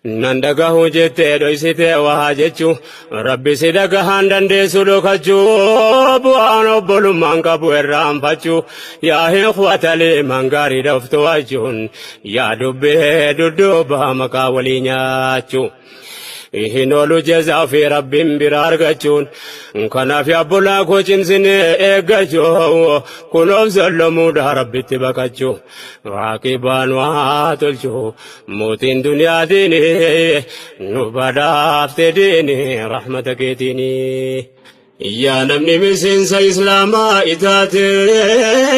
Nan dhagahu jettee dhoysitee waa jechuu rabbi si dhagahaan dandeessu dhokachuu bu'aan obbolummaan qabu irraanfachuu yaa ikhwatalee mangaarii dhoftu wachuun yaa dubbee dudduuba maqaa walii nyaachuu. Hin oolu jazaa fi rabbiin bira argachuun kanaaf obbolaa koo cimsinee eeggachuu kunoof sollomuudha rabbitti baqachuu raaqibaan waa tolchuu mootiin duniyaatiin nu badhaafte diini rahmata keetiini. Yaa namni miseensa islaamaa itaate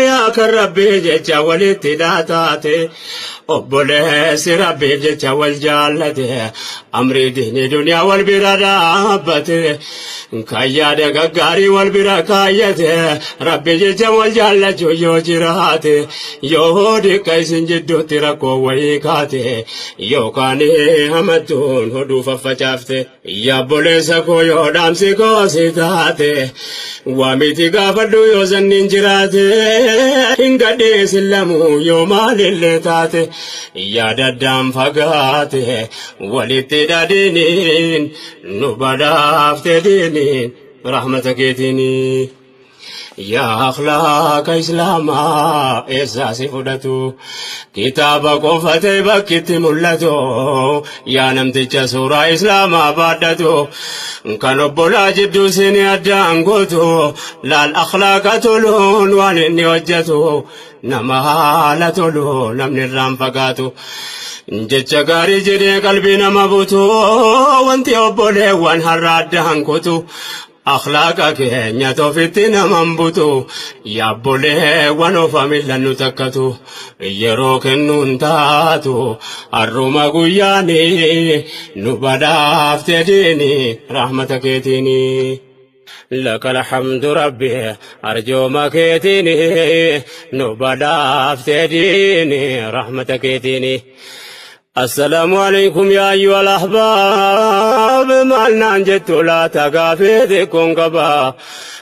yaa kan rabbii jecha walitti dhaataate obboleessi rabbiif jecha wal jaallate amrii diinii duniyaa wal bira dhaabbate kan yaada gaggaarii wal bira kaayyate rabbi jecha wal jaallachuu yoo jiraate yoo diqqa isin jidduutti rakkoo wayii kaate yookaan hamattuun hodhuu faffacaafte. Yaa obboleessa koo yoo dhaamsi koo si taate waa miti gaafadhu yoo zanniin jiraate hin gadheessin lamuu yoo maalillee taate yaada addaan fagaate walitti dhadhiiniin nu badhaafte diiniin rahmata keetiinii. Yaa akhlaaqa islaamaa eessaa si fudhatu kitaaba qofa ta'e bakkitti mul'atu yaa namticha suuraa islaamaa baadhatu kan obbolaa jidduu sini addaan gootu laal akhlaaqa toluun waan inni hojjetu nama haala tolu namni irraan fagaatu jecha gaarii jedhee qalbii nama butu wanti obboleewwan har'a addaan kutu akhlaaqa keenya ofitti naman butu yaabboleewwan ofa millannu takkatu yeroo kennuun taatu har'uma guyyaani nu badhaafte diini rahmata keetiini. لك الحمد ربي أرجو ما كيتيني نبدا ديني رحمتك كيتيني. السلام عليكم يا أيها الأحباب ما ننجت لا تقافي كن قبا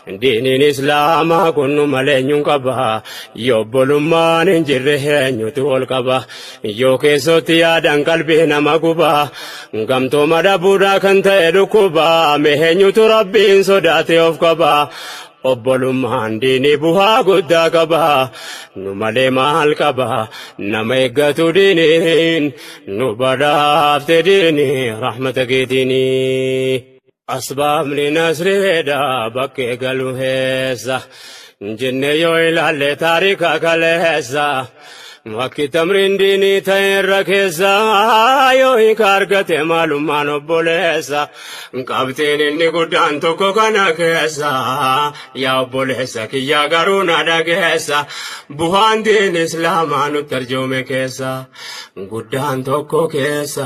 دين الإسلام كن ملين قبا يبل ما ننجره نتول قبا يوكي صوتي آدن قلبي نما قبا قمتو مدبودا كنت ركوبا مهن ربي صداتي أوف قبا obbolummaan diinii bu'aa guddaa qaba nu malee maal qaba nama eeggatu diiniin nu badhaafte diinii rahmata keetiinii. Asbaabni nasreedha bakkee galu heessa jenne yoo ilaalle taarika kaleessa. Bakki tamriin diinii ta'e irra keessa yoo hiika argate maalummaan obboleessa qabxiin inni guddaan tokko kana keessa yaa obboleessa kiyyaa garuu na dhageessa bu'aan diin islaamaa nutti arjoome keessa guddaan tokko keessa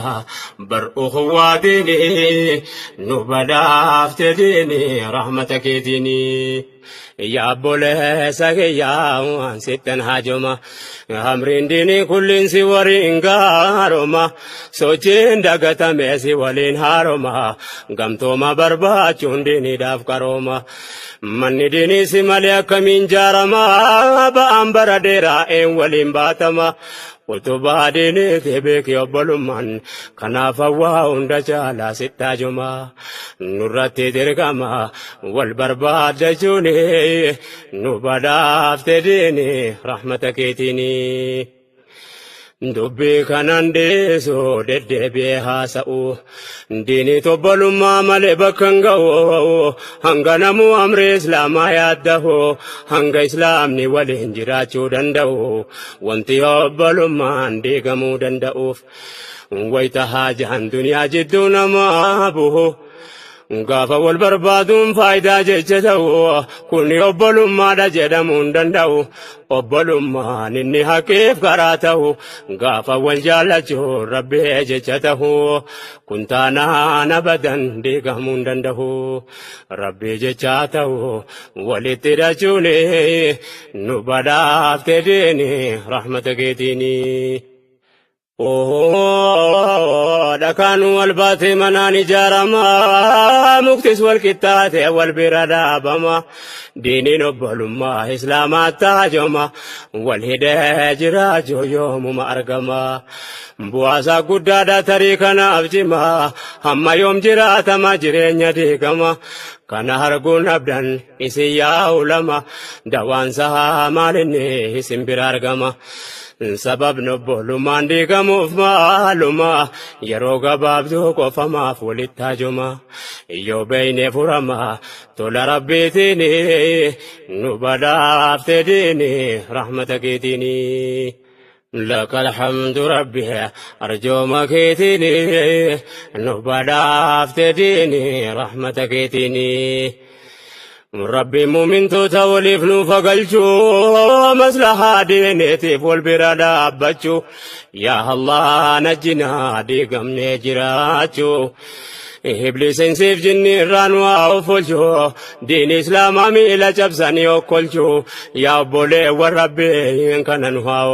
bar ukhuwaa diinii nu badhaafte diinii rahmata keetiinii. Yaa obboleessa kiyyaa waan sittan haajoma amriin diinii kulliin si waliin gaaroma sochiin dagatame si waliin haaroma gamtooma barbaachuun diiniidhaaf qarooma manni diinii si malee akkamiin jaarama ba'aan bara dheeraa een waliin baatama utubaa diiniiti beeki obbolummaan kanaaf hawwaa hunda caalaa sittaajuma nurratti dirqama wal barbaaddachuuni nu badhaafte diini rahmata keetiini. Dubbii kanan dhiisu deddeebi'ee haasa'u diinii obbolummaa malee bakka hin ga'u hanga namuu amri islaamaa yaaddahu hanga islaamni waliin jiraachuu danda'u wanti obbolummaan diigamuu danda'uuf wayita haajaan duniyaa jidduu namaa bu'u. Gaafa wal barbaaduun faayidaa jecha ta'u kuni obbolummaadha jedhamuu hin danda'u obbolummaan inni haqiif karaa ta'u gaafa wal jaallachuu rabbii jecha ta'u kun taanaan abadan diigamuu hin danda'u rabbii jecha ta'u walitti hidhachuun nu badhaafte diini rahmata keetiini. Dhakaan wal baatee manaan ijaarama, muktis wal qixxaatee wal bira dhaabama. Diiniin obbolummaa Islaamaa taajoma, wal hidhee jiraachuu yoomuma argama. Bu'aasaa guddaadha tarii kanaaf cima, hamma yoom jiraatama jireenya diigama. Kana arguun abdan isin yaa ulama, dawaansaa maalinni isin bira argama. Sababni obbolummaan diigamuuf maaluma, yeroo gabaabduu qofamaaf walitti hajuma. Yoo beeyne furama tola Rabbiitiin, nu badhaafte diini rahmata keetiin. لك الحمد ربي arjooma keetiin, nu badhaafte diini rahmata keetiin. Rabbi mumintoota waliif nu fagalchuu, maslahaa diiniitiif wal bira dhaabbachuu. Yaa Allah, najjinaa diigamnee jiraachuu. Ibliisiin jinni irraa nu haa ofolchuu, diin Islaamaa miila cabsanii okkolchuu. Yaa obboleewwan, Rabbiin kana nu haa